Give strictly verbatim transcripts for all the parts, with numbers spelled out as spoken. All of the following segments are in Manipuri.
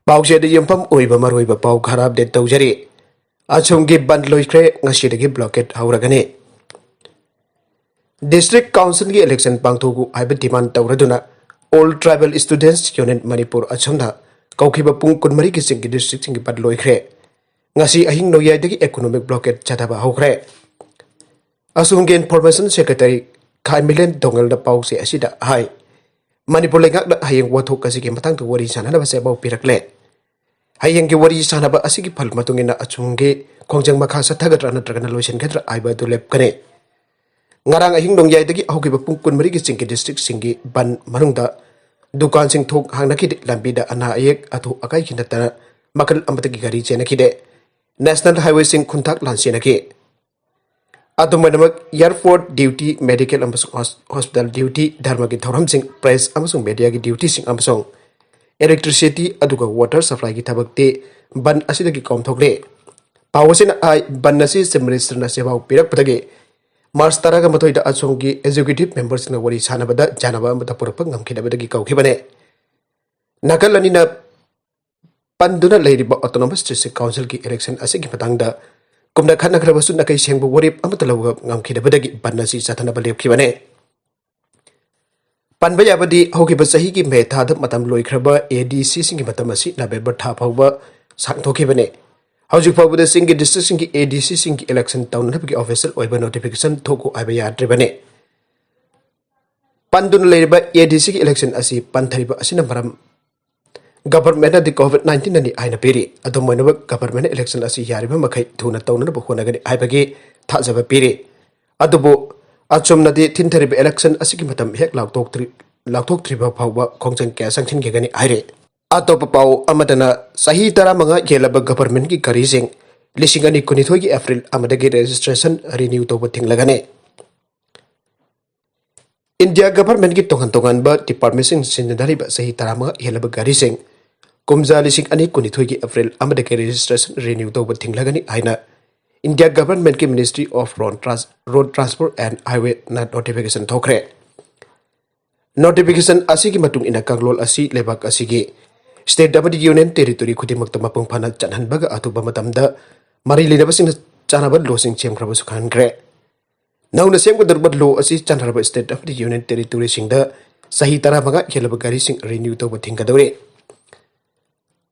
ꯄꯥꯎꯆꯦꯗ ꯌꯨꯝꯐꯝ ꯑꯣꯏꯕ ꯃꯔꯨꯑꯣꯏꯕ ꯄꯥꯎ ꯈꯔ ꯑꯞꯗꯦꯠ ꯇꯧꯖꯔꯤ꯫ ꯑꯁꯣꯝꯒꯤ ꯕꯟ ꯂꯣꯏꯈ꯭ꯔꯦ, ꯉꯁꯤꯗꯒꯤ ꯕ꯭ꯂꯣꯀꯦꯠ ꯍꯧꯔꯒꯅꯤ꯫ ꯗꯤꯁꯇ꯭ꯔꯤꯛ ꯀꯥꯎꯟꯁꯤꯜꯒꯤ ꯏꯂꯦꯛꯁꯟ ꯄꯥꯡꯊꯣꯛꯎ ꯍꯥꯏꯕ ꯗꯤꯃꯥꯟ ꯇꯧꯔꯗꯨꯅ All Tribal Students Union Manipur, ꯑꯁꯣꯝꯅ ꯀꯧꯈꯤꯕ ꯄꯨꯡ ꯀꯨꯟꯃꯔꯤꯒꯤ ꯆꯤꯡꯒꯤ ꯗꯤꯁꯇ꯭ꯔꯤꯛꯁꯤꯡꯒꯤ ꯕꯟ ꯂꯣꯏꯈ꯭ꯔꯦ꯫ ꯉꯁꯤ ꯑꯍꯤꯡ ꯅꯣꯡꯌꯥꯏꯗꯒꯤ ꯏꯀꯣꯅꯣꯃꯤꯛ ꯕ꯭ꯂꯣꯀꯦꯠ ꯆꯠꯊꯕ ꯍꯧꯈ꯭ꯔꯦ꯫ ꯑꯁꯣꯝꯒꯤ ꯏꯟꯐꯣꯔꯃꯦꯁꯟ ꯁꯦꯀ꯭ꯔꯦꯇꯔꯤ ꯈꯥꯏꯃꯤꯂꯦꯟ ꯗꯣꯉꯦꯜꯅ ꯄꯥꯎꯆꯦ ꯑꯁꯤꯗ ꯍꯥꯏ, ꯃꯅꯤꯄꯨꯔ ꯂꯩꯉꯥꯛꯅ ꯍꯌꯦꯡ ꯋꯥꯊꯣꯛ ꯑꯁꯤꯒꯤ ꯃꯇꯥꯡꯗ ꯋꯥꯔꯤ ꯁꯥꯟꯅꯅꯕ ꯆꯦꯄꯥꯎ ꯄꯤꯔꯛꯂꯦ꯫ ꯍꯌꯦꯡꯒꯤ ꯋꯥꯔꯤ ꯁꯥꯟꯅꯕ ꯑꯁꯤꯒꯤ ꯐꯜ ꯃꯇꯨꯡ ꯏꯟꯅ ꯑꯁꯣꯝꯒꯤ ꯈꯣꯡꯖꯪ ꯃꯈꯥ ꯆꯠꯊꯒꯗ꯭ꯔꯥ ꯅꯠꯇ꯭ꯔꯒꯅ ꯂꯣꯏꯁꯤꯟꯒꯗ꯭ꯔꯥ ꯍꯥꯏꯕ ꯑꯗꯨ ꯂꯦꯞꯀꯅꯤ꯫ ꯉꯔꯥꯡ ꯑꯍꯤꯡ ꯅꯣꯡꯌꯥꯏꯗꯒꯤ ꯍꯧꯈꯤꯕ ꯄꯨꯡ ꯀꯨꯟꯃꯔꯤꯒꯤ ꯆꯤꯡꯒꯤ ꯗꯤꯁꯇ꯭ꯔꯤꯛꯁꯤꯡꯒꯤ ꯕꯟ ꯃꯅꯨꯡꯗ ꯗꯨꯀꯥꯟꯁꯤꯡ ꯊꯣꯡ ꯍꯥꯡꯅꯈꯤꯗꯦ, ꯂꯝꯕꯤꯗ ꯑꯅꯥ ꯑꯌꯦꯛ ꯑꯊꯣꯛ ꯑꯀꯥꯏꯒꯤ ꯅꯠꯇꯅ ꯃꯈꯜ ꯑꯃꯠꯇꯒꯤ ꯒꯥꯔꯤ ꯆꯦꯟꯅꯈꯤꯗꯦ꯫ ꯅꯦꯁꯅꯦꯜ ꯍꯥꯏꯋꯦꯁꯤꯡ ꯈꯨꯟꯊꯥꯛ ꯂꯥꯟ ꯆꯦꯟꯅꯈꯤ꯫ ꯑꯗꯨꯝ ꯑꯣꯏꯅꯃꯛ, ꯑꯦꯌꯔꯄꯣꯔꯠ ꯗ꯭ꯌꯨꯇꯤ, ꯃꯦꯗꯤꯀꯦꯜ ꯑꯃꯁꯨꯡ ꯍꯣꯁ-, ꯍꯣꯁꯄꯤꯇꯥꯜ ꯗ꯭ꯌꯨꯇꯤ, ꯙꯔꯃꯒꯤ ꯊꯧꯔꯝꯁꯤꯡ, ꯄ꯭ꯔꯦꯁ ꯑꯃꯁꯨꯡ ꯃꯦꯗꯤꯌꯥꯒꯤ ꯗ꯭ꯌꯨꯇꯤꯁꯤꯡ ꯑꯃꯁꯨꯡ ꯏꯂꯦꯛꯇ꯭ꯔꯤꯁꯤꯇꯤ ꯑꯗꯨꯒ ꯋꯥꯇꯔ ꯁꯄ꯭ꯂꯥꯏꯒꯤ ꯊꯕꯛꯇꯤ ꯕꯟ ꯑꯁꯤꯗꯒꯤ ꯀꯣꯝꯊꯣꯛꯂꯦ꯫ ꯄꯥꯎ ꯑꯁꯤꯅ ꯍꯥꯏ, ꯕꯟ ꯑꯁꯤ ꯆꯤꯐ ꯃꯤꯅꯤꯁꯇꯔꯅ ꯆꯦꯄꯥꯎ ꯄꯤꯔꯛꯄꯗꯒꯤ ꯃꯥꯔꯆ ꯇꯔꯥꯒ ꯃꯥꯊꯣꯏꯗ ꯑꯁꯣꯝꯒꯤ ꯑꯦꯛꯖꯤꯀ꯭ꯌꯨꯇꯤꯚ ꯃꯦꯝꯕꯔꯁꯤꯡꯅ ꯋꯥꯔꯤ ꯁꯥꯟꯅꯕꯗ ꯌꯥꯅꯕ ꯑꯃꯠꯇ ꯄꯨꯔꯛꯄ ꯉꯝꯈꯤꯗꯕꯗꯒꯤ ꯀꯧꯈꯤꯕꯅꯤ꯫ ꯅꯥꯀꯜ ꯑꯅꯤꯅ ꯄꯟꯗꯨꯅ ꯂꯩꯔꯤꯕ ꯑꯣꯇꯣꯅꯣꯃꯁ ꯗꯤꯁꯇ꯭ꯔꯤꯛ ꯀꯥꯎꯟꯁꯤꯜꯒꯤ ꯏꯂꯦꯛꯁꯟ ꯑꯁꯤꯒꯤ ꯃꯇꯥꯡꯗ ꯀꯨꯝꯅ ꯈꯠꯅꯈ꯭ꯔꯕꯁꯨ ꯅꯥꯀꯩ ꯁꯦꯡꯕ ꯋꯥꯔꯦꯞ ꯑꯃꯠꯇ ꯂꯧꯕ ꯉꯝꯈꯤꯗꯕꯗꯒꯤ ꯕꯟ ꯑꯁꯤ ꯆꯠꯊꯅꯕ ꯂꯦꯞꯈꯤꯕꯅꯤ꯫ ꯄꯟꯕ ꯌꯥꯕꯗꯤ, ꯍꯧꯈꯤꯕ ꯆꯍꯤꯒꯤ ꯃꯦ ꯊꯥꯗ ꯃꯇꯝ ꯂꯣꯏꯈ꯭ꯔꯕ ꯑꯦ ꯗꯤ ꯁꯤꯁꯤꯡꯒꯤ ꯃꯇꯝ ꯑꯁꯤ ꯅꯕꯦꯝꯕꯔ ꯊꯥ ꯐꯥꯎꯕ ꯁꯥꯡꯗꯣꯛꯈꯤꯕꯅꯤ꯫ ꯍꯧꯖꯤꯛ ꯐꯥꯎꯕꯗ ꯆꯤꯡꯒꯤ ꯗꯤꯁꯇ꯭ꯔꯤꯛꯁꯤꯡꯒꯤ ꯑꯦ ꯗꯤ ꯁꯤꯁꯤꯡꯒꯤ ꯏꯂꯦꯛꯁꯟ ꯇꯧꯅꯅꯕꯒꯤ ꯑꯣꯐꯤꯁꯤꯌꯦꯜ ꯑꯣꯏꯕ ꯅꯣꯇꯤꯐꯤꯀꯦꯁꯟ ꯊꯣꯛꯎ ꯍꯥꯏꯕ ꯌꯥꯗ꯭ꯔꯤꯕꯅꯤ꯫ ꯄꯟꯗꯨꯅ ꯂꯩꯔꯤꯕ ꯑꯦ ꯗꯤ ꯁꯤꯒꯤ ꯏꯂꯦꯛꯁꯟ ꯑꯁꯤ ꯄꯟꯊꯔꯤꯕ ꯑꯁꯤꯅ ꯃꯔꯝ ꯒꯚꯔꯟꯃꯦꯟꯠꯅꯗꯤ ꯀꯣꯚꯤꯗ ꯅꯥꯏꯟꯇꯤꯟꯅꯅꯤ ꯍꯥꯏꯅ ꯄꯤꯔꯤ꯫ ꯑꯗꯨꯝ ꯑꯣꯏꯅꯃꯛ, ꯒꯚꯔꯟꯃꯦꯟꯠꯅ ꯏꯂꯦꯛꯁꯟ ꯑꯁꯤ ꯌꯥꯔꯤꯕ ꯃꯈꯩ ꯊꯨꯅ ꯇꯧꯅꯅꯕ ꯍꯣꯠꯅꯒꯅꯤ ꯍꯥꯏꯕꯒꯤ ꯊꯥꯖꯕ ꯄꯤꯔꯤ꯫ ꯑꯗꯨꯕꯨ ꯑꯆꯨꯝꯅꯗꯤ ꯊꯤꯟꯊꯔꯤꯕ ꯏꯂꯦꯛꯁꯟ ꯑꯁꯤꯒꯤ ꯃꯇꯝ ꯍꯦꯛ ꯂꯥꯎꯊꯣꯛꯇ꯭ꯔꯤ-, ꯂꯥꯎꯊꯣꯛꯇ꯭ꯔꯤꯕ ꯐꯥꯎꯕ ꯈꯣꯡꯖꯪ ꯀꯌꯥ ꯆꯪꯁꯤꯟꯈꯤꯒꯅꯤ ꯍꯥꯏꯔꯤ꯫ ꯑꯇꯣꯞꯄ ꯄꯥꯎ ꯑꯃꯗꯅ, ꯆꯍꯤ ꯇꯔꯥꯃꯉꯥ ꯍꯦꯜꯂꯕ ꯒꯚꯔꯟꯃꯦꯟꯠꯀꯤ ꯒꯥꯔꯤꯁꯤꯡ ꯂꯤꯁꯤꯡ ꯑꯅꯤ ꯀꯨꯟꯅꯤꯊꯣꯏꯒꯤ ꯑꯦꯄ꯭ꯔꯤꯜ ꯑꯃꯗꯒꯤ ꯔꯦꯖꯤꯁꯇ꯭ꯔꯦꯁꯟ ꯔꯤꯅ꯭ꯌꯨ ꯇꯧꯕ ꯊꯤꯡꯂꯒꯅꯤ꯫ ꯏꯟꯗꯤꯌꯥ ꯒꯚꯔꯟꯃꯦꯟꯠꯀꯤ ꯇꯣꯉꯥꯟ ꯇꯣꯉꯥꯟꯕ ꯗꯤꯄꯥꯔꯠꯃꯦꯟꯠꯁꯤꯡ ꯁꯤꯖꯤꯟꯅꯔꯤꯕ ꯆꯍꯤ ꯇꯔꯥꯃꯉꯥ ꯍꯦꯜꯂꯕ ꯒꯥꯔꯤꯁꯤꯡ ꯀꯨꯝꯖꯥ ꯂꯤꯁꯤꯡ ꯑꯅꯤ ꯀꯨꯟꯅꯤꯊꯣꯏꯒꯤ ꯑꯦꯄ꯭ꯔꯤꯜ ꯑꯃꯗꯒꯤ ꯔꯦꯖꯤꯁꯇ꯭ꯔꯦꯁꯟ ꯔꯤꯅ꯭ꯌꯨ ꯇꯧꯕ ꯊꯤꯡꯂꯒꯅꯤ ꯍꯥꯏꯅ ꯏꯟꯗꯤꯌꯥ ꯒꯚꯔꯟꯃꯦꯟꯠꯀꯤ Ministry of Road Trans-, Road Transport and Highwayꯅ ꯅꯣꯇꯤꯐꯤꯀꯦꯁꯟ ꯊꯣꯛꯈ꯭ꯔꯦ꯫ ꯅꯣꯇꯤꯐꯤꯀꯦꯁꯟ ꯑꯁꯤꯒꯤ ꯃꯇꯨꯡ ꯏꯟꯅ ꯀꯥꯡꯂꯣꯟ ꯑꯁꯤ ꯂꯩꯕꯥꯛ ꯑꯁꯤꯒꯤ State ꯑꯃꯗꯤ Union Territory ꯈꯨꯗꯤꯡꯃꯛꯇ ꯃꯄꯨꯡ ꯐꯥꯅ ꯆꯠꯍꯟꯕꯒ ꯑꯊꯨꯕ ꯃꯇꯝꯗ ꯃꯔꯤ ꯂꯩꯅꯕꯁꯤꯡꯅ ꯆꯥꯅꯕ ꯂꯣꯁꯤꯡ ꯁꯦꯝꯈ꯭ꯔꯕꯁꯨ ꯈꯪꯍꯟꯈ꯭ꯔꯦ꯫ ꯅꯧꯅ ꯁꯦꯝꯒꯗꯧꯔꯤꯕ ꯂꯣ ꯑꯁꯤ ꯆꯥꯟꯅꯔꯕ state ꯑꯃꯗꯤ Union Territoryꯁꯤꯡꯗ ꯆꯍꯤ ꯇꯔꯥꯃꯉꯥ ꯍꯦꯜꯂꯕ ꯒꯥꯔꯤꯁꯤꯡ renew ꯇꯧꯕ ꯊꯤꯡꯒꯗꯧꯔꯤ꯫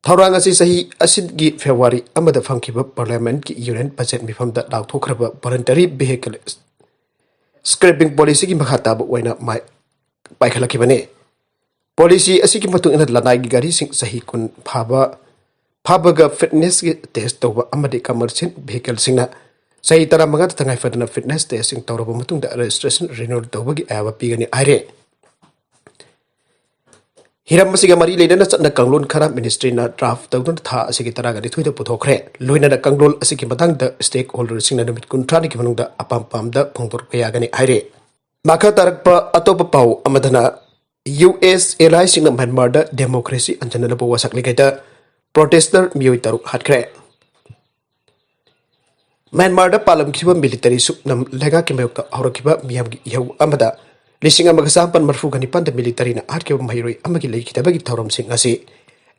ꯊꯧꯔꯥꯡ ꯑꯁꯤ ꯆꯍꯤ ꯑꯁꯤꯒꯤ February ꯑꯃꯗ ꯐꯝꯈꯤꯕ Parliamentꯀꯤ Union Budget ꯃꯤꯐꯝꯗ ꯂꯥꯎꯊꯣꯛꯈ꯭ꯔꯕ Voluntary Vehicle Scrapping Policyꯒꯤ ꯃꯈꯥ ꯇꯥꯕ ꯑꯣꯏꯅ ꯃꯥꯏ ꯄꯥꯏꯈꯠꯂꯛꯈꯤꯕꯅꯤ꯫ Policy ꯑꯁꯤꯒꯤ ꯃꯇꯨꯡ ꯏꯟꯅ ꯂꯅꯥꯏꯒꯤ ꯒꯥꯔꯤꯁꯤꯡ ꯆꯍꯤ ꯀꯨꯟ ꯐꯥꯕ, ꯐꯥꯕꯒ fitnessꯀꯤ test ꯇꯧꯕ ꯑꯃꯗꯤ commercial vehicleꯁꯤꯡꯅ ꯆꯍꯤ ꯇꯔꯥꯃꯉꯥꯗ ꯇꯉꯥꯏ ꯐꯗꯅ fitness testꯁꯤꯡ ꯇꯧꯔꯕ ꯃꯇꯨꯡꯗ registration renewal ꯇꯧꯕꯒꯤ ꯑꯌꯥꯕ ꯄꯤꯒꯅꯤ ꯍꯥꯏꯔꯦ꯫ ꯍꯤꯔꯝ ꯑꯁꯤꯒ ꯃꯔꯤ ꯂꯩꯅꯅ ꯆꯠꯅ ꯀꯥꯡꯂꯣꯟ ꯈꯔ ministryꯅ draft ꯇꯧꯗꯨꯅ ꯊꯥ ꯑꯁꯤꯒꯤ ꯇꯔꯥꯒ ꯅꯤꯊꯣꯏꯗ ꯄꯨꯊꯣꯛꯈ꯭ꯔꯦ꯫ ꯂꯣꯏꯅꯅ ꯀꯥꯡꯂꯣꯟ ꯑꯁꯤꯒꯤ ꯃꯇꯥꯡꯗ stakeholderꯁꯤꯡꯅ ꯅꯨꯃꯤꯠ ꯀꯨꯟꯊ꯭ꯔꯥꯅꯤꯒꯤ ꯃꯅꯨꯡꯗ ꯑꯄꯥꯝ ꯄꯥꯝꯗ ꯐꯣꯡꯗꯣꯔꯛꯄ ꯌꯥꯒꯅꯤ ꯍꯥꯏꯔꯦ꯫ ꯃꯈꯥ ꯇꯥꯔꯛꯄ ꯑꯇꯣꯞꯄ ꯄꯥꯎ ꯑꯃꯗꯅ, U S allyꯁꯤꯡꯅ ꯃ꯭ꯌꯥꯟꯃꯥꯔꯗ democracy ꯍꯟꯖꯤꯟꯅꯅꯕ ꯋꯥꯁꯛꯂꯤꯉꯩꯗ protester ꯃꯤꯑꯣꯏ ꯇꯔꯨꯛ ꯍꯥꯠꯈ꯭ꯔꯦ꯫ ꯃ꯭ꯌꯥꯟꯃꯥꯔꯗ ꯄꯥꯜꯂꯝꯈꯤꯕ military ꯁꯨꯞꯅꯝ ꯂꯩꯉꯥꯛꯀꯤ ꯃꯥꯌꯣꯛꯇ ꯍꯧꯔꯛꯈꯤꯕ ꯃꯤꯌꯥꯝꯒꯤ ꯏꯍꯧ ꯑꯃꯗ ꯂꯤꯁꯤꯡ ꯑꯃꯒ ꯆꯥꯃꯥꯄꯟ ꯃꯔꯤꯐꯨꯒ ꯅꯤꯄꯥꯟꯗ militaryꯅ ꯍꯥꯠꯈꯤꯕ ꯃꯍꯩꯔꯣꯏ ꯑꯃꯒꯤ ꯂꯩꯈꯤꯗꯕꯒꯤ ꯊꯧꯔꯝꯁꯤꯡ ꯑꯁꯤ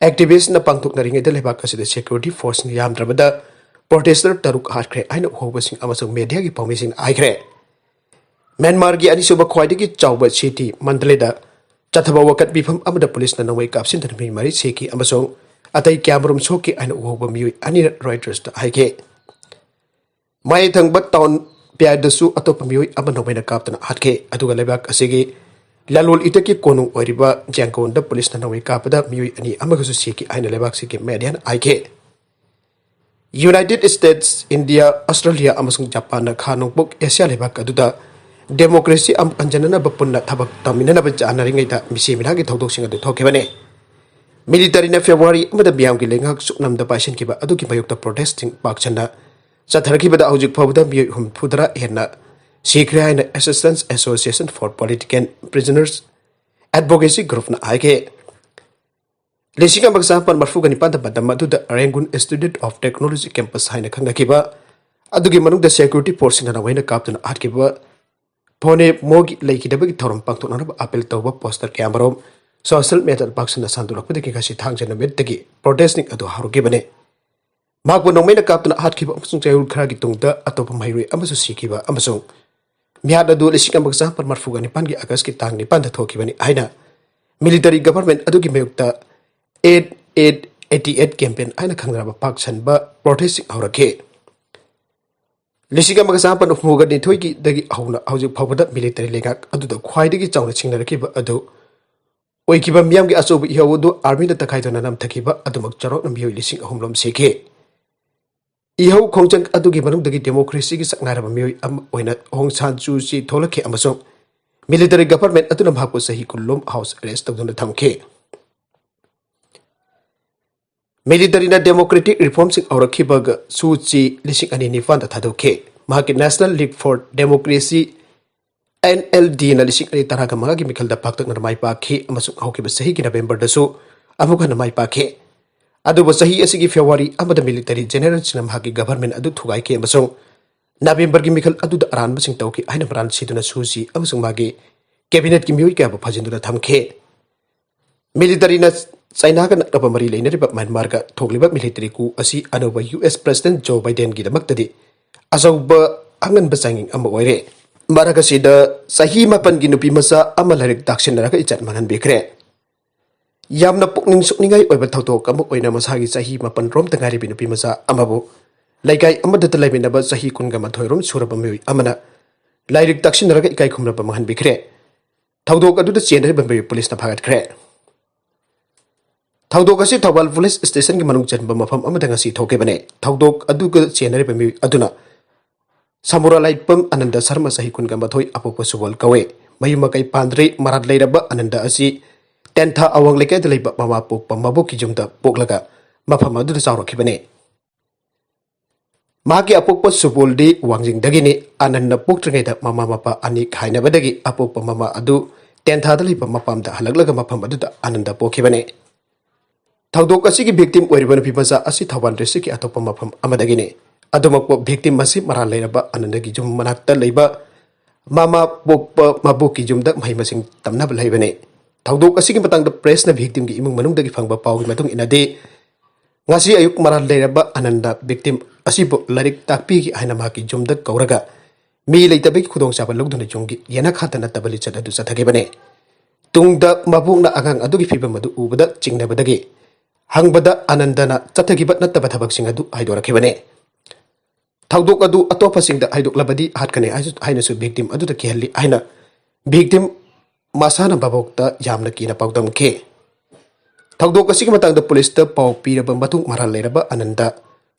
activistꯅ ꯄꯥꯡꯊꯣꯛꯅꯔꯤꯉꯩꯗ ꯂꯩꯕꯥꯛ ꯑꯁꯤꯗ security forceꯅ ꯌꯥꯝꯗ꯭ꯔꯕꯗ protester ꯇꯔꯨꯛ ꯍꯥꯠꯈ꯭ꯔꯦ ꯍꯥꯏꯅ ꯎꯍꯧꯕꯁꯤꯡ ꯑꯃꯁꯨꯡ mediaꯒꯤ ꯄꯥꯎꯃꯤꯁꯤꯡꯅ ꯍꯥꯏꯈ꯭ꯔꯦ꯫ ꯃ꯭ꯌꯥꯟꯃꯥꯔꯒꯤ ꯑꯅꯤꯁꯨꯕ ꯈ꯭ꯋꯥꯏꯗꯒꯤ ꯆꯥꯎꯕ city ꯃꯟꯗꯂꯦꯗ ꯆꯠꯊꯕ ꯋꯥꯀꯠ ꯃꯤꯐꯝ ꯑꯃꯗ ꯄꯨꯂꯤꯁꯅ ꯅꯣꯡꯃꯩ ꯀꯥꯞꯁꯤꯟꯗꯨꯅ ꯃꯤ ꯃꯔꯤ ꯁꯤꯈꯤ ꯑꯃꯁꯨꯡ ꯑꯇꯩ ꯀꯌꯥꯃꯔꯨꯝ ꯁꯣꯛꯈꯤ ꯍꯥꯏꯅ ꯎꯍꯧꯕ ꯃꯤꯑꯣꯏ ꯑꯅꯤꯅ Reutersꯇ ꯍꯥꯏꯈꯤ꯫ ꯃꯌꯥꯏ ꯊꯪꯕ town ꯄꯤꯌꯥꯗꯁꯨ ꯑꯇꯣꯞꯄ ꯃꯤꯑꯣꯏ ꯑꯃ ꯅꯣꯡꯃꯩꯅ ꯀꯥꯞꯇꯨꯅ ꯍꯥꯠꯈꯤ꯫ ꯑꯗꯨꯒ ꯂꯩꯕꯥꯛ ꯑꯁꯤꯒꯤ ꯂꯂꯣꯟ ꯏꯇꯤꯛꯀꯤ ꯀꯣꯅꯨꯡ ꯑꯣꯏꯔꯤꯕ ꯖ꯭ꯌꯥꯡꯒꯣꯟꯗ ꯄꯨꯂꯤꯁꯅ ꯅꯣꯡꯃꯩ ꯀꯥꯞꯄꯗ ꯃꯤꯑꯣꯏ ꯑꯅꯤ ꯑꯃꯒꯁꯨ ꯁꯤꯈꯤ ꯍꯥꯏꯅ ꯂꯩꯕꯥꯛꯁꯤꯒꯤ mediaꯅ ꯍꯥꯏꯈꯤ꯫ United States, India, Australia ꯑꯃꯁꯨꯡ ꯖꯄꯥꯟꯅ ꯈꯥ ꯅꯣꯡꯄꯣꯛ ꯑꯦꯁꯤꯌꯥ ꯂꯩꯕꯥꯛ ꯑꯗꯨꯗ democracy ꯑꯃꯨꯛ ꯍꯟꯖꯤꯟꯅꯅꯕ ꯄꯨꯟꯅ ꯊꯕꯛ ꯇꯧꯃꯤꯟꯅꯅꯕ ꯌꯥꯅꯔꯤꯉꯩꯗ ꯃꯤꯁꯤ ꯃꯤꯅꯥꯒꯤ ꯊꯧꯗꯣꯛꯁꯤꯡ ꯑꯗꯨ ꯊꯣꯛꯈꯤꯕꯅꯤ꯫ Militaryꯅ February ꯑꯃꯗ ꯃꯤꯌꯥꯝꯒꯤ ꯂꯩꯉꯥꯛ ꯁꯨꯞꯅꯝꯗ ꯄꯥꯏꯁꯤꯟꯈꯤꯕ ꯑꯗꯨꯒꯤ ꯃꯥꯌꯣꯛꯇ protestꯁꯤꯡ ꯄꯥꯛ ꯁꯟꯅ ꯆꯠꯊꯔꯛꯈꯤꯕꯗ ꯍꯧꯖꯤꯛ ꯐꯥꯎꯕꯗ ꯃꯤꯑꯣꯏ ꯍꯨꯝꯐꯨꯇꯔꯥ ꯍꯦꯟꯅ ꯁꯤꯈ꯭ꯔꯦ ꯍꯥꯏꯅ Assistance Association for Political Prisoners Advocacy Groupꯅ ꯍꯥꯏꯈꯤ꯫ ꯂꯤꯁꯤꯡ ꯑꯃꯒ ꯆꯥꯃꯥꯄꯟ ꯃꯔꯤꯐꯨꯒ ꯅꯤꯄꯥꯟꯗ ꯃꯇꯝ ꯑꯗꯨꯗ Rangoon Institute of Technology Campus ꯍꯥꯏꯅ ꯈꯪꯅꯈꯤꯕ ꯑꯗꯨꯒꯤ ꯃꯅꯨꯡꯗ security forceꯁꯤꯡꯅ ꯅꯣꯡꯃꯩꯅ ꯀꯥꯞꯇꯨꯅ ꯍꯥꯠꯈꯤꯕ ꯐꯣꯅꯦ ꯃꯣꯒꯤ ꯂꯩꯈꯤꯗꯕꯒꯤ ꯊꯧꯔꯝ ꯄꯥꯡꯊꯣꯛꯅꯅꯕ appeal ꯇꯧꯕ poster ꯀꯌꯥꯃꯔꯨꯝ ꯁꯣꯁꯤꯌꯦꯜ ꯃꯦꯗꯤꯌꯥꯗ ꯄꯥꯛꯁꯟꯅ ꯁꯟꯗꯣꯔꯛꯄꯗꯒꯤ ꯉꯁꯤ ꯊꯥꯡꯖ ꯅꯨꯃꯤꯠꯇꯒꯤ ꯄ꯭ꯔꯣꯇꯦꯁ ꯅꯤꯡ ꯑꯗꯨ ꯍꯧꯔꯛꯈꯤꯕꯅꯤ꯫ ꯃꯍꯥꯛꯄꯨ ꯅꯣꯡꯃꯩꯅ ꯀꯥꯞꯇꯨꯅ ꯍꯥꯠꯈꯤꯕ ꯑꯃꯁꯨꯡ ꯆꯌꯣꯜ ꯈꯔꯒꯤ ꯇꯨꯡꯗ ꯑꯇꯣꯞꯄ ꯃꯍꯩꯔꯣꯏ ꯑꯃꯁꯨ ꯁꯤꯈꯤꯕ ꯑꯃꯁꯨꯡ ꯃꯤꯍꯥꯠ ꯑꯗꯨ ꯂꯤꯁꯤꯡ ꯑꯃꯒ ꯆꯥꯃꯥꯄꯟ ꯃꯔꯤꯐꯨꯒ ꯅꯤꯄꯥꯟꯒꯤ ꯑꯥꯒꯁꯀꯤ ꯇꯥꯡ ꯅꯤꯄꯥꯟꯗ ꯊꯣꯛꯈꯤꯕꯅꯤ ꯍꯥꯏꯅ ꯃꯤꯂꯤꯇꯔꯤ ꯒꯚꯔꯟꯃꯦꯟꯠ ꯑꯗꯨꯒꯤ ꯃꯥꯌꯣꯛꯇ eight eight eighty eight campaign ꯍꯥꯏꯅ ꯈꯪꯅꯔꯕ ꯄꯥꯛ ꯁꯟꯕ ꯄ꯭ꯔꯣꯇꯦꯁꯁꯤꯡ ꯍꯧꯔꯛꯈꯤ꯫ ꯂꯤꯁꯤꯡ ꯑꯃꯒ ꯆꯥꯃꯥꯄꯟ ꯍꯨꯝꯐꯨꯒ ꯅꯤꯊꯣꯏꯗꯒꯤ ꯍꯧꯅ ꯍꯧꯖꯤꯛ ꯐꯥꯎꯕꯗ ꯃꯤꯂꯤꯇꯔꯤ ꯂꯩꯉꯥꯛ ꯑꯗꯨꯗ ꯈ꯭ꯋꯥꯏꯗꯒꯤ ꯆꯥꯎꯅ ꯁꯤꯡꯅꯔꯛꯈꯤꯕ ꯑꯗꯨ ꯑꯣꯏꯈꯤꯕ ꯃꯤꯌꯥꯝꯒꯤ ꯑꯆꯧꯕ ꯏꯍꯧ ꯑꯗꯨ ꯑꯥꯔꯃꯤꯅ ꯇꯛꯈꯥꯏꯗꯨꯅ ꯅꯝꯊꯈꯤꯕ ꯑꯗꯨꯃꯛ ꯆꯥꯎꯔꯥꯛꯅ ꯃꯤꯑꯣꯏ ꯂꯤꯁꯤꯡ ꯑꯍꯨꯝ ꯔꯣꯝ ꯁꯤꯈꯤ꯫ ꯏꯍꯧ ꯈꯣꯡꯖꯪ ꯑꯗꯨꯒꯤ ꯃꯅꯨꯡꯗꯒꯤ ꯗꯦꯃꯣꯀ꯭ꯔꯦꯁꯤꯒꯤ ꯁꯛꯅꯥꯏꯔꯕ ꯃꯤꯑꯣꯏ ꯑꯃ ꯑꯣꯏꯅ ꯑꯣꯡ ꯁꯥꯟ ꯁꯨ ꯆꯤ ꯊꯣꯛꯂꯛꯈꯤ ꯑꯃꯁꯨꯡ ꯃꯤꯂꯤꯇꯔꯤ ꯒꯚꯔꯟꯃꯦꯟꯠ ꯑꯗꯨꯅ ꯃꯍꯥꯛꯄꯨ ꯆꯍꯤ ꯀꯨꯟ ꯂꯣꯝ ꯍꯥꯎꯁ ꯑꯦꯔꯦꯁ ꯇꯧꯗꯨꯅ ꯊꯝꯈꯤ꯫ ꯃꯤꯂꯤꯇꯔꯤꯅ ꯗꯦꯃꯣꯀ꯭ꯔꯦꯇꯤꯛ ꯔꯤꯐꯣꯔꯝꯁꯤꯡ ꯍꯧꯔꯛꯈꯤꯕꯒ ꯁꯨ ꯆꯤ ꯂꯤꯁꯤꯡ ꯑꯅꯤ ꯅꯤꯄꯥꯟꯗ ꯊꯥꯗꯣꯛꯈꯤ꯫ ꯃꯍꯥꯛꯀꯤ national league for democracy, N L ꯗꯤꯅ ꯂꯤꯁꯤꯡ ꯑꯅꯤ ꯇꯔꯥꯒ ꯃꯉꯥꯒꯤ ꯃꯤꯈꯜꯗ ꯄꯥꯛꯇꯛꯅꯅ ꯃꯥꯏ ꯄꯥꯛꯈꯤ ꯑꯃꯁꯨꯡ ꯍꯧꯈꯤꯕ ꯆꯍꯤꯒꯤ ꯅꯕꯦꯝꯕꯔꯗꯁꯨ ꯑꯃꯨꯛ ꯍꯟꯅ ꯃꯥꯏ ꯄꯥꯛꯈꯤ꯫ ꯑꯗꯨꯕꯨ ꯆꯍꯤ ꯑꯁꯤꯒꯤ ꯐꯦꯕ꯭ꯔꯨꯋꯥꯔꯤ ꯑꯃꯗ ꯃꯤꯂꯤꯇꯔꯤ ꯖꯦꯅꯔꯦꯜꯁꯤꯡꯅ ꯃꯍꯥꯛꯀꯤ ꯒꯚꯔꯟꯃꯦꯟꯠ ꯑꯗꯨ ꯊꯨꯒꯥꯏꯈꯤ ꯑꯃꯁꯨꯡ ꯅꯕꯦꯝꯕꯔꯒꯤ ꯃꯤꯈꯜ ꯑꯗꯨꯗ ꯑꯔꯥꯟꯕꯁꯤꯡ ꯇꯧꯈꯤ ꯍꯥꯏꯅ ꯃꯔꯥꯜ ꯁꯤꯗꯨꯅ ꯁꯨ ꯆꯤ ꯑꯃꯁꯨꯡ ꯃꯥꯒꯤ ꯀꯦꯕꯤꯅꯦꯠꯀꯤ ꯃꯤꯑꯣꯏ ꯀꯌꯥꯕꯨ ꯐꯥꯖꯤꯟꯗꯨꯅ ꯊꯝꯈꯤ꯫ ꯃꯤꯂꯤꯇꯔꯤꯅ ꯆꯥꯏꯅꯥꯒ ꯅꯛꯅꯕ ꯃꯔꯤ ꯂꯩꯅꯔꯤꯕ ꯃ꯭ꯌꯥꯟꯃꯥꯔꯒ ꯊꯣꯛꯂꯤꯕ ꯃꯤꯂꯤꯇꯔꯤ ꯀꯨ ꯑꯁꯤ ꯑꯅꯧꯕ ꯌꯨ ꯑꯦꯁ ꯄ꯭ꯔꯦꯁꯤꯗꯦꯟꯠ ꯖꯣ ꯕꯥꯏꯗꯦꯟꯒꯤꯗꯃꯛꯇꯗꯤ ꯑꯆꯧꯕ ꯑꯉꯟꯕ ꯆꯥꯡꯌꯦꯡ ꯑꯃ ꯑꯣꯏꯔꯦ꯫ ꯃꯔꯛ ꯑꯁꯤꯗ ꯆꯍꯤ ꯃꯥꯄꯟꯒꯤ ꯅꯨꯄꯤ ꯃꯆꯥ ꯑꯃ ꯂꯥꯏꯔꯤꯛ ꯇꯥꯛꯁꯤꯟꯅꯔꯒ ꯏꯖꯠ ꯃꯥꯡꯍꯟꯕꯤꯈ꯭ꯔꯦ꯫ ꯌꯥꯝꯅ ꯄꯨꯛꯅꯤꯡ ꯁꯣꯛꯅꯤꯡꯉꯥꯏ ꯑꯣꯏꯕ ꯊꯧꯗꯣꯛ ꯑꯃ ꯑꯣꯏꯅ ꯃꯁꯥꯒꯤ ꯆꯍꯤ ꯃꯥꯄꯟ ꯔꯣꯝꯇ ꯉꯥꯏꯔꯤꯕ ꯅꯨꯄꯤ ꯃꯆꯥ ꯑꯃꯕꯨ ꯂꯩꯀꯥꯏ ꯑꯃꯗꯇ ꯂꯩꯃꯤꯟꯅꯕ ꯆꯍꯤ ꯀꯨꯟꯒ ꯃꯥꯊꯣꯏ ꯔꯣꯝ ꯁꯨꯔꯕ ꯃꯤꯑꯣꯏ ꯑꯃꯅ ꯂꯥꯏꯔꯤꯛ ꯇꯥꯛꯁꯤꯟꯅꯔꯒ ꯏꯀꯥꯏ ꯈꯨꯝꯅꯕ ꯃꯥꯡꯍꯟꯕꯤꯈ꯭ꯔꯦ꯫ ꯊꯧꯗꯣꯛ ꯑꯗꯨꯗ ꯆꯦꯟꯅꯔꯤꯕ ꯃꯤꯑꯣꯏ ꯄꯨꯂꯤꯁꯅ ꯐꯥꯒꯠꯈ꯭ꯔꯦ꯫ ꯊꯧꯗꯣꯛ ꯑꯁꯤ ꯊꯧꯕꯥꯜ ꯄꯨꯂꯤꯁ ꯁ꯭ꯇꯦꯁꯟꯒꯤ ꯃꯅꯨꯡ ꯆꯟꯕ ꯃꯐꯝ ꯑꯃꯗ ꯉꯁꯤ ꯊꯣꯛꯈꯤꯕꯅꯤ꯫ ꯊꯧꯗꯣꯛ ꯑꯗꯨꯒ ꯆꯦꯟꯅꯔꯤꯕ ꯃꯤꯑꯣꯏ ꯑꯗꯨꯅ ꯁꯃꯨꯔꯥ ꯂꯥꯏꯄꯝ ꯑꯅꯟꯗ ꯁꯔꯃ, ꯆꯍꯤ ꯀꯨꯟꯒ ꯃꯥꯊꯣꯏ, ꯑꯄꯣꯛꯄ ꯁꯨꯕꯣꯜ ꯀꯧꯏ꯫ ꯃꯌꯨꯝ ꯃꯀꯩ ꯄꯥꯟꯗ꯭ꯔꯤ꯫ ꯃꯔꯥꯜ ꯂꯩꯔꯕ ꯑꯅꯟꯗ ꯑꯁꯤ ꯇꯦꯟꯊꯥ ꯑꯋꯥꯡ ꯂꯩꯀꯥꯏꯗ ꯂꯩꯕ ꯃꯃꯥ ꯄꯣꯛꯄ ꯃꯕꯣꯛꯀꯤ ꯌꯨꯝꯗ ꯄꯣꯛꯂꯒ ꯃꯐꯝ ꯑꯗꯨꯗ ꯆꯥꯎꯔꯛꯈꯤꯕꯅꯤ꯫ ꯃꯍꯥꯛꯀꯤ ꯑꯄꯣꯛꯄ ꯁꯨꯕꯣꯜꯗꯤ ꯋꯥꯡꯖꯤꯡꯗꯒꯤꯅꯤ꯫ ꯑꯅꯟꯅ ꯄꯣꯛꯇ꯭ꯔꯤꯉꯩꯗ ꯃꯃꯥ ꯃꯄꯥ ꯑꯅꯤ ꯈꯥꯏꯅꯕꯗꯒꯤ ꯑꯄꯣꯛꯄ ꯃꯃꯥ ꯑꯗꯨ ꯇꯦꯟꯊꯥꯗ ꯂꯩꯕ ꯃꯄꯥꯝꯗ ꯍꯜꯂꯛꯂꯒ ꯃꯐꯝ ꯑꯗꯨꯗ ꯑꯅꯟꯗ ꯄꯣꯛꯈꯤꯕꯅꯤ꯫ ꯊꯧꯗꯣꯛ ꯑꯁꯤꯒꯤ ꯚꯤꯛꯇꯤꯝ ꯑꯣꯏꯔꯤꯕ ꯅꯨꯄꯤ ꯃꯆꯥ ꯑꯁꯤ ꯊꯧꯕꯥꯜ ꯗꯤꯁꯇ꯭ꯔꯤꯛꯀꯤ ꯑꯇꯣꯞꯄ ꯃꯐꯝ ꯑꯃꯗꯒꯤꯅꯤ꯫ ꯑꯗꯨꯃꯛꯄꯨ ꯚꯤꯛꯇꯤꯝ ꯑꯁꯤ ꯃꯔꯥꯜ ꯂꯩꯔꯕ ꯑꯅꯟꯗꯒꯤ ꯌꯨꯝ ꯃꯅꯥꯛꯇ ꯂꯩꯕ ꯃꯃꯥ ꯄꯣꯛꯄ ꯃꯕꯣꯛꯀꯤ ꯌꯨꯝꯗ ꯃꯍꯩ ꯃꯁꯤꯡ ꯇꯝꯅꯕ ꯂꯩꯕꯅꯤ꯫ ꯊꯧꯗꯣꯛ ꯑꯁꯤꯒꯤ ꯃꯇꯥꯡꯗ ꯄ꯭ꯔꯦꯁꯅ ꯚꯤꯛꯇꯤꯝꯒꯤ ꯏꯃꯨꯡ ꯃꯅꯨꯡꯗꯒꯤ ꯐꯪꯕ ꯄꯥꯎꯒꯤ ꯃꯇꯨꯡ ꯏꯟꯅꯗꯤ, ꯉꯁꯤ ꯑꯌꯨꯛ ꯃꯔꯥꯜ ꯂꯩꯔꯕ ꯑꯅꯟꯗ ꯚꯤꯛꯇꯤꯝ ꯑꯁꯤꯕꯨ ꯂꯥꯏꯔꯤꯛ ꯇꯥꯛꯄꯤꯒꯦ ꯍꯥꯏꯅ ꯃꯍꯥꯛꯀꯤ ꯌꯨꯝꯗ ꯀꯧꯔꯒ ꯃꯤ ꯂꯩꯇꯕꯒꯤ ꯈꯨꯗꯣꯡꯆꯥꯕ ꯂꯧꯗꯨꯅ ꯌꯨꯝꯒꯤ ꯌꯦꯅꯈꯥꯗ ꯅꯠꯇꯕ ꯂꯤꯆꯠ ꯑꯗꯨ ꯆꯠꯊꯈꯤꯕꯅꯤ꯫ ꯇꯨꯡꯗ ꯃꯕꯣꯛꯅ ꯑꯉꯥꯡ ꯑꯗꯨꯒꯤ ꯐꯤꯕꯝ ꯑꯗꯨ ꯎꯕꯗ ꯆꯤꯡꯅꯕꯗꯒꯤ ꯍꯪꯕꯗ ꯑꯅꯟꯗꯅ ꯆꯠꯊꯈꯤꯕ ꯅꯠꯇꯕ ꯊꯕꯛꯁꯤꯡ ꯑꯗꯨ ꯍꯥꯏꯗꯣꯔꯛꯈꯤꯕꯅꯤ꯫ ꯊꯧꯗꯣꯛ ꯑꯗꯨ ꯑꯇꯣꯞꯄꯁꯤꯡꯗ ꯍꯥꯏꯗꯣꯛꯂꯕꯗꯤ ꯍꯥꯠꯀꯅꯤ ꯍꯥꯏꯁꯨ-, ꯍꯥꯏꯅꯁꯨ ꯚꯤꯛꯇꯤꯝ ꯑꯗꯨꯗ ꯀꯤꯍꯜꯂꯤ ꯍꯥꯏꯅ ꯚꯤꯛꯇꯤꯝ ꯃꯁꯥꯅ ꯃꯕꯣꯛꯇ ꯌꯥꯝꯅ ꯀꯤꯅ ꯄꯥꯎꯗꯝꯈꯤ꯫ ꯊꯧꯗꯣꯛ ꯑꯁꯤꯒꯤ ꯃꯇꯥꯡꯗ ꯄꯨꯂꯤꯁꯇ ꯄꯥꯎ ꯄꯤꯔꯕ ꯃꯇꯨꯡ ꯃꯔꯥꯜ ꯂꯩꯔꯕ ꯑꯅꯟꯗ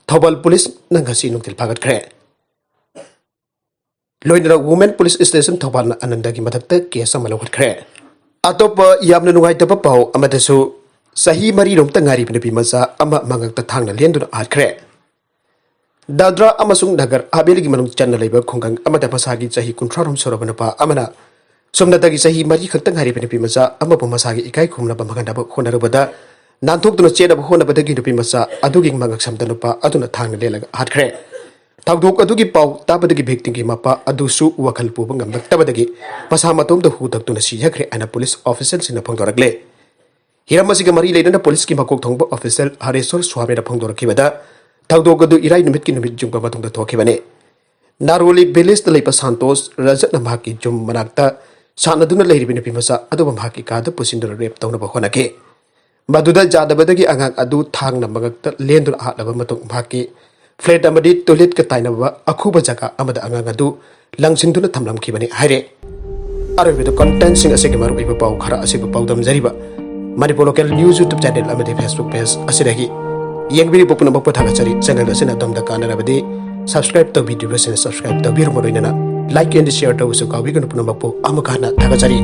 ꯊꯧꯕꯥꯜ ꯄꯨꯂꯤꯁꯅ ꯉꯁꯤ ꯅꯨꯡꯊꯤꯜ ꯐꯥꯒꯠꯈ꯭ꯔꯦ꯫ ꯂꯣꯏꯅꯅ ꯋꯨꯃꯦꯟ ꯄꯨꯂꯤꯁ ꯁ꯭ꯇꯦꯁꯟ ꯊꯧꯕꯥꯜꯅ ꯑꯅꯟꯗꯒꯤ ꯃꯊꯛꯇ ꯀꯦꯁ ꯑꯃ ꯂꯧꯈꯠꯈ꯭ꯔꯦ꯫ ꯑꯇꯣꯞꯄ ꯌꯥꯝꯅ ꯅꯨꯡꯉꯥꯏꯇꯕ ꯄꯥꯎ ꯑꯃꯗꯁꯨ, ꯆꯍꯤ ꯃꯔꯤꯔꯣꯝꯇ ꯉꯥꯏꯔꯤꯕ ꯅꯨꯄꯤ ꯃꯆꯥ ꯑꯃ ꯃꯉꯛꯇ ꯊꯥꯡꯅ ꯂꯦꯟꯗꯨꯅ ꯍꯥꯠꯈ꯭ꯔꯦ꯫ ꯗꯥꯗ꯭ꯔꯥ ꯑꯃꯁꯨꯡ ꯅꯒꯔ ꯍꯥꯕꯦꯂꯤꯒꯤ ꯃꯅꯨꯡ ꯆꯟꯅ ꯂꯩꯕ ꯈꯨꯡꯒꯪ ꯑꯃꯗ ꯃꯁꯥꯒꯤ ꯆꯍꯤ ꯀꯨꯟꯊ꯭ꯔꯥꯔꯣꯝ ꯁꯨꯔꯕ ꯅꯨꯄꯥ ꯑꯃꯅ ꯁꯨꯞꯅꯇꯒꯤ ꯆꯍꯤ ꯃꯔꯤ ꯈꯛꯇ ꯉꯥꯏꯔꯤꯕ ꯅꯨꯄꯤ ꯃꯆꯥ ꯑꯃꯕꯨ ꯃꯁꯥꯒꯤ ꯏꯀꯥꯏ ꯈꯨꯝꯅꯕ ꯃꯥꯡꯍꯟꯅꯕ ꯍꯣꯠꯅꯔꯨꯕꯗ, ꯅꯥꯟꯊꯣꯛꯇꯨꯅ ꯆꯦꯟꯅꯕ ꯍꯣꯠꯅꯕꯗꯒꯤ ꯅꯨꯄꯤ ꯃꯆꯥ ꯑꯗꯨꯒꯤ ꯃꯉꯛꯁꯝꯗ ꯅꯨꯄꯥ ꯑꯗꯨꯅ ꯊꯥꯡꯅ ꯂꯦꯜꯂꯒ ꯍꯥꯠꯈ꯭ꯔꯦ꯫ ꯊꯧꯗꯣꯛ ꯑꯗꯨꯒꯤ ꯄꯥꯎ ꯇꯥꯕꯗꯒꯤ ꯚꯤꯛꯇꯤꯝꯒꯤ ꯃꯄꯥ ꯑꯗꯨꯁꯨ ꯋꯥꯈꯜ ꯄꯨꯕ ꯉꯝꯂꯛꯇꯕꯗꯒꯤ ꯃꯁꯥ ꯃꯇꯣꯝꯇ ꯍꯨ ꯊꯛꯇꯨꯅ ꯁꯤꯖꯈ꯭ꯔꯦ ꯍꯥꯏꯅ ꯄꯨꯂꯤꯁ ꯑꯣꯐꯤꯁꯤꯌꯦꯜꯁꯤꯡꯅ ꯐꯣꯡꯗꯣꯔꯛꯂꯦ꯫ ꯍꯤꯔꯝ ꯑꯁꯤꯒ ꯃꯔꯤ ꯂꯩꯅꯅ ꯄꯨꯂꯤꯁꯀꯤ ꯃꯀꯣꯛ ꯊꯣꯡꯕ ꯑꯣꯐꯤꯁꯤꯌꯦꯜ ꯍꯔꯦꯁꯣꯔ ꯁ꯭ꯋꯥꯃꯤꯅ ꯐꯣꯡꯗꯣꯔꯛꯈꯤꯕꯗ, ꯊꯧꯗꯣꯛ ꯑꯗꯨ ꯏꯔꯥꯏ ꯅꯨꯃꯤꯠꯀꯤ ꯅꯨꯃꯤꯠ ꯌꯨꯡꯕ ꯃꯇꯨꯡꯗ ꯊꯣꯛꯈꯤꯕꯅꯤ꯫ ꯅꯥꯔꯣꯂꯤ ꯚꯤꯂꯦꯖꯇ ꯂꯩꯕ ꯁꯥꯟꯇꯣꯁ ꯔꯖꯠꯅ ꯃꯍꯥꯛꯀꯤ ꯌꯨꯝ ꯃꯅꯥꯛꯇ ꯁꯥꯟꯅꯗꯨꯅ ꯂꯩꯔꯤꯕ ꯅꯨꯄꯤ ꯃꯆꯥ ꯑꯗꯨꯕꯨ ꯃꯍꯥꯛꯀꯤ ꯀꯥꯗ ꯄꯨꯁꯤꯟꯗꯨꯅ ꯔꯦꯞ ꯇꯧꯅꯕ ꯍꯣꯠꯅꯈꯤ꯫ ꯃꯗꯨꯗ ꯌꯥꯗꯕꯗꯒꯤ ꯑꯉꯥꯡ ꯑꯗꯨ ꯊꯥꯡꯅ ꯃꯉꯛꯇ ꯂꯦꯟꯗꯨꯅ ꯍꯥꯠꯂꯕ ꯃꯇꯨꯡ, ꯃꯍꯥꯛꯀꯤ ꯐ꯭ꯂꯦꯠ ꯑꯃꯗꯤ ꯇꯣꯏꯂꯦꯠꯀ ꯇꯥꯏꯅꯕ ꯑꯈꯨꯕ ꯖꯒꯥ ꯑꯃꯗ ꯑꯉꯥꯡ ꯑꯗꯨ ꯂꯪꯁꯤꯟꯗꯨꯅ ꯊꯝꯂꯝꯈꯤꯕꯅꯤ ꯍꯥꯏꯔꯦ꯫ ꯑꯔꯣꯏꯕꯗ ꯀꯟꯇꯦꯟꯁꯤꯡ ꯑꯁꯤꯒꯤ ꯃꯔꯨꯑꯣꯏꯕ ꯄꯥꯎ ꯈꯔ ꯑꯁꯤꯕꯨ ꯄꯥꯎꯗꯝꯖꯔꯤꯕ Manipur local news YouTube channel ꯑꯃꯗꯤ ꯐꯦꯁꯕꯨꯛ ꯄꯦꯖ ꯑꯁꯤꯗꯒꯤ꯫ ꯌꯦꯡꯕꯤꯔꯤꯕ ꯄꯨꯝꯅꯃꯛꯄꯨ ꯊꯥꯒꯠꯆꯔꯤ꯫ ꯆꯦꯅꯦꯜ ꯑꯁꯤꯅ ꯑꯗꯣꯝꯗ ꯀꯥꯟꯅꯔꯕꯗꯤ ꯁꯕꯁꯀ꯭ꯔꯥꯏꯕ ꯇꯧꯕꯤꯗ꯭ꯔꯤꯕꯁꯤꯡꯅ ꯁꯕꯁꯀ꯭ꯔꯥꯏꯕ ꯇꯧꯕꯤꯔꯨꯕ ꯂꯣꯏꯅꯅ ꯂꯥꯏꯛ ꯑꯦꯟ ꯁꯤꯌꯔ ꯇꯧꯕꯁꯨ ꯀꯥꯎꯕꯤꯒꯅꯨ꯫ ꯄꯨꯝꯅꯃꯛꯄꯨ ꯑꯃꯨꯛꯀ ꯍꯟꯅ ꯊꯥꯒꯠꯆꯔꯤ꯫